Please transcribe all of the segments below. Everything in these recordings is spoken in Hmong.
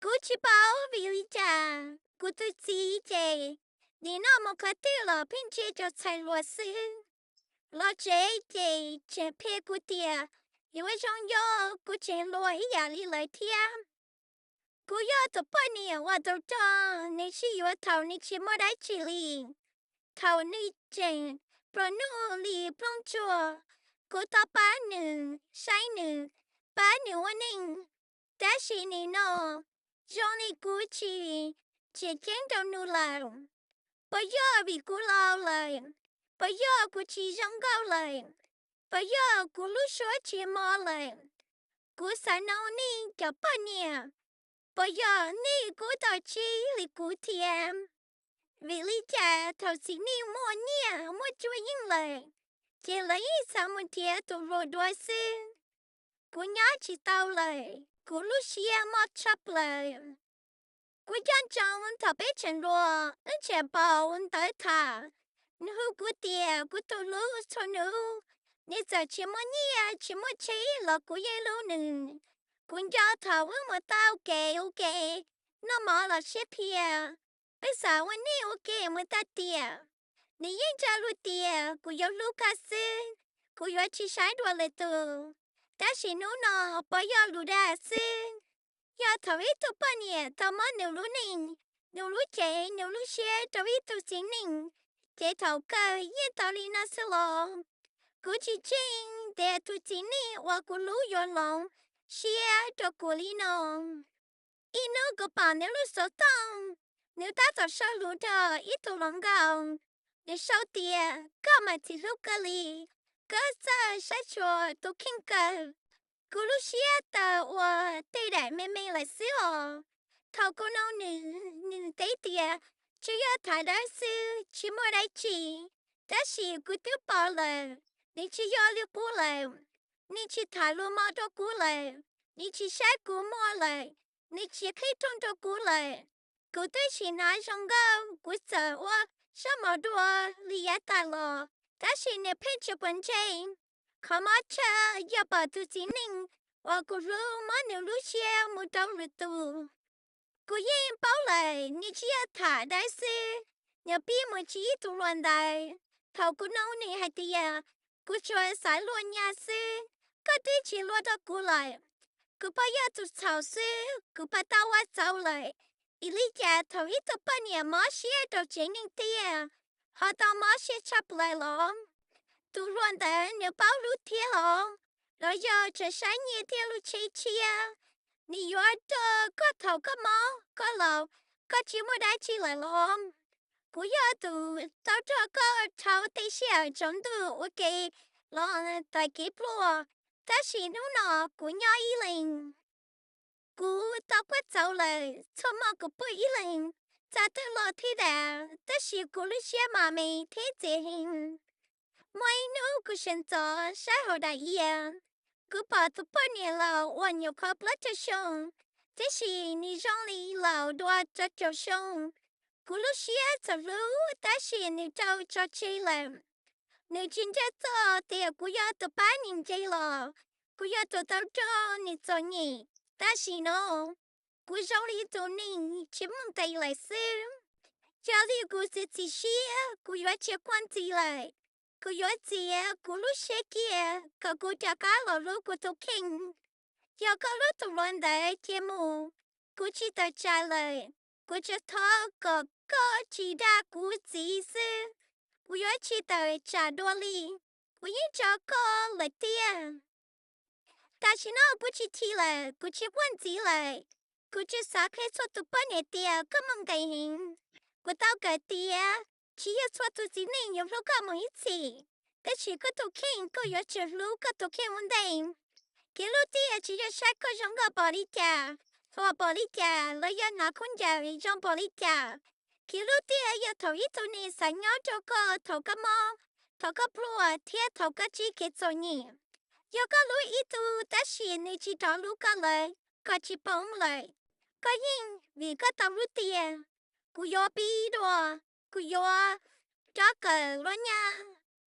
Kuv tsis paub vim li cas kuv tus txiv ces nim no mus qhov twg los pheej ntsia cov txhais hluas xwb. Los tsev ces tseem qhia kuv tias yuav zoo yog kuv tseem hluas ib yam li lawv thiab. Kuv yog tus poj niam uas tau rog, nws sib yuav thaum nws tsis muaj dab tsi li, thaum nws tseem pluas nuj li plooj tsuas. Kuv tau pab nws, saib nws, pab nws ua neej, tab sis nim no zoo li kuv tsis tseem ceeb rau nws lawm. Puas yog vim kuv laus lawm? Puas yog kuv tsis zoo nkauj lawm? Puas yog kuv lub suab tsis mos lawm? Kuv xav noog nej cov poj niam, puas yog nej kuj tau tsis li kuv thiab? Vim li cas thaum txiv neej muaj nyiaj muaj tsuaj yeej lawm, ces lawv yeej xav mus nrhiav tus hluas dua xwb? Kuv nyob tsis tau lawm, kuv lub siab mob tshaj plaws. Kuv nco ntsoov thaum peb tseem hluas, wb tseem npau ntawv tham, nws hu kuv tias kuv tus hlub txhua hnub. Nws txawm tsis muaj nyiaj tsis muaj tsheb los kuv yeej hlub nws. Kuv nco thaum wb mus taug kev ua ke, noj mov los siab phem, peb xav ua neej ua ke mus tag tiam. Nws yeej ntseeg lus tias kuv yuav hlub koj xwb, kuv yuav tsis saib dua lwm tus. Tab sis hnub no puas yog lus dag xwb? Yog thaum ib tug poj niam tau muab nws lub neej, nws lub cev, nws lub siab rau ib tug txiv neej, ces thaum kawg yeej tau li no xwb los? Kuv tsis ntseeg tias tus txiv neej uas kuv hlub yuav hloov siab rau kuv li no. Ib hnub kuv pom nws lub xov tooj, nws tab tom sau lus nrog ib tug hluas nkauj. Nws sau tias, koj mas txiv hlub kawg li, koj txawj saib txog tus kheej kawg. Kuv lub siab tawm ua tej daim me me lawm xwb os. Thaum kuv noog nws, nws teb tias tsuas yog tham dawb xwb tsis muaj dab tsi. Tab sis kuv twb pom lawm, nws tsis yog li qub lawm. Nws tsis tham lus mos rau kuv lawm, nws tsis saib kuv muag lawm, nws tsis qhib rooj rau kuv lawm. Kuv twb tsis hnav zoo nkauj, kuv txawm ua zaub mov dua li yav tas los, tab sis nws pheej tsis quav ntsej. Qhov mob tshaj yog pom tus txiv neej uas kuv hlub muab nws lub siab mus rau lwm tus. Kuv yeej paub lawm nws tsis yog tham dawb xwb, nws pib mus ntsib tus hluas ntawd. Thaum kuv noog nws hais tias kuv tsuas xav luag nyaj xwb, koj twb tsis luag rau kuv lawm. Kuv pom yog tus txhaum xwb, kuv pom tau ua txaus lawm. Vim li cas thaum ib tug poj niam mob siab rau tsev neeg tiag, ho tau mob siab tshaj plaws los? Tus hluas ntawd nws paub hlub thiab los? Los yog tsuas saib nyiaj thiab lub tsheb tshiab? Nws yuav rau koj thaum koj mob koj laus, koj tsis muaj dab tsi lawm los? Kuv yog tus tau rau koj dhau tej sij hawm tsaus ntuj ua ke los tag kev pluag, tab sis hnub no kuv nyob ib leeg. Kuv tau quaj txaus lawm, txhua hmo kuv pw ib leeg, txog twg los thiab dav, tab sis kuv lub siab mas me thiab txias heev. Muaj ib hnub kuv sawv ntxov saib hauv daim iav, kuv pom tus poj niam laus uas nyuam qhuav plaub caug xyoo, tiam sis nws zoo li laus dua rau caum xyoo. Kuv lub siab txawm hlub tab sis nws rau tso tseg lawm. Nws tsis ntseeg txog tias kuv yog tus pab nws ntse los, kuv yog tus tau rau nws txom nyem. Tam sim no kuv zoo li tus neeg tsis muaj nqis lawm xwb. Yog li kuv txiav txim siab, kuv yuav tsis quaj ntxiv lawm. Kuv yuav txiav kuv lub siab kiag kom kuv rov qab los hlub kuv tus kheej. Yog koj hlub tus hluas ntawd cia mus, kuv tsis tawm tsam lawm. Kuv tsuas thov kom koj tsis dag kuv txiv xwb, kuv yuav tsis tawm tsam dua li. Kuv yeej tso koj lawm tiag. Tam sim no kuv tsis chim lawm, kuv tsis quaj ntxiv lawm. Kuv tsis xav qhia txhua tus poj niam tias koj muaj nqis heev. Kuv tau kawm tias tsis yog txhua tus txiv neej yuav hlub koj mus ib txhis, tab sis koj tus kheej koj yuav tsum hlub koj tus kheej ua ntej. Kev hlub tiag tsis yog saib koj zoo nkauj npaum li cas, hluas npaum li cas, los yog hnav khaub ncaws zoo npaum li cas. Kev hlub tiag yog thaum ib tug neeg xav nyob rau koj thaum koj mob, thaum koj pluag thiab thaum koj ntsib kev txom nyem. Yog koj hlub ib tug tab sis nws tsis rov hlub koj lawm, koj tsis poob lawm, koj yeej vim koj tau hlub tiag. Kuv yuav pib dua, kuv yuav rov kawm luag nyab,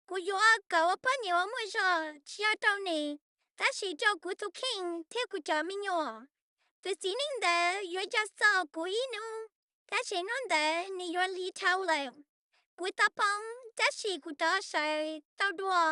kuv yuav kawm ua poj niam uas muaj zog tsis yog rau nws, tab sis rau kuv tus kheej thiab kuv cov me nyuam. Tus txiv neej ntawd yuav nco txog kuv ib hnub, tab sis hnub ntawd nws yuav lig dhau lawm. Kuv tau poob, tab sis kuv rov sawv tau dua.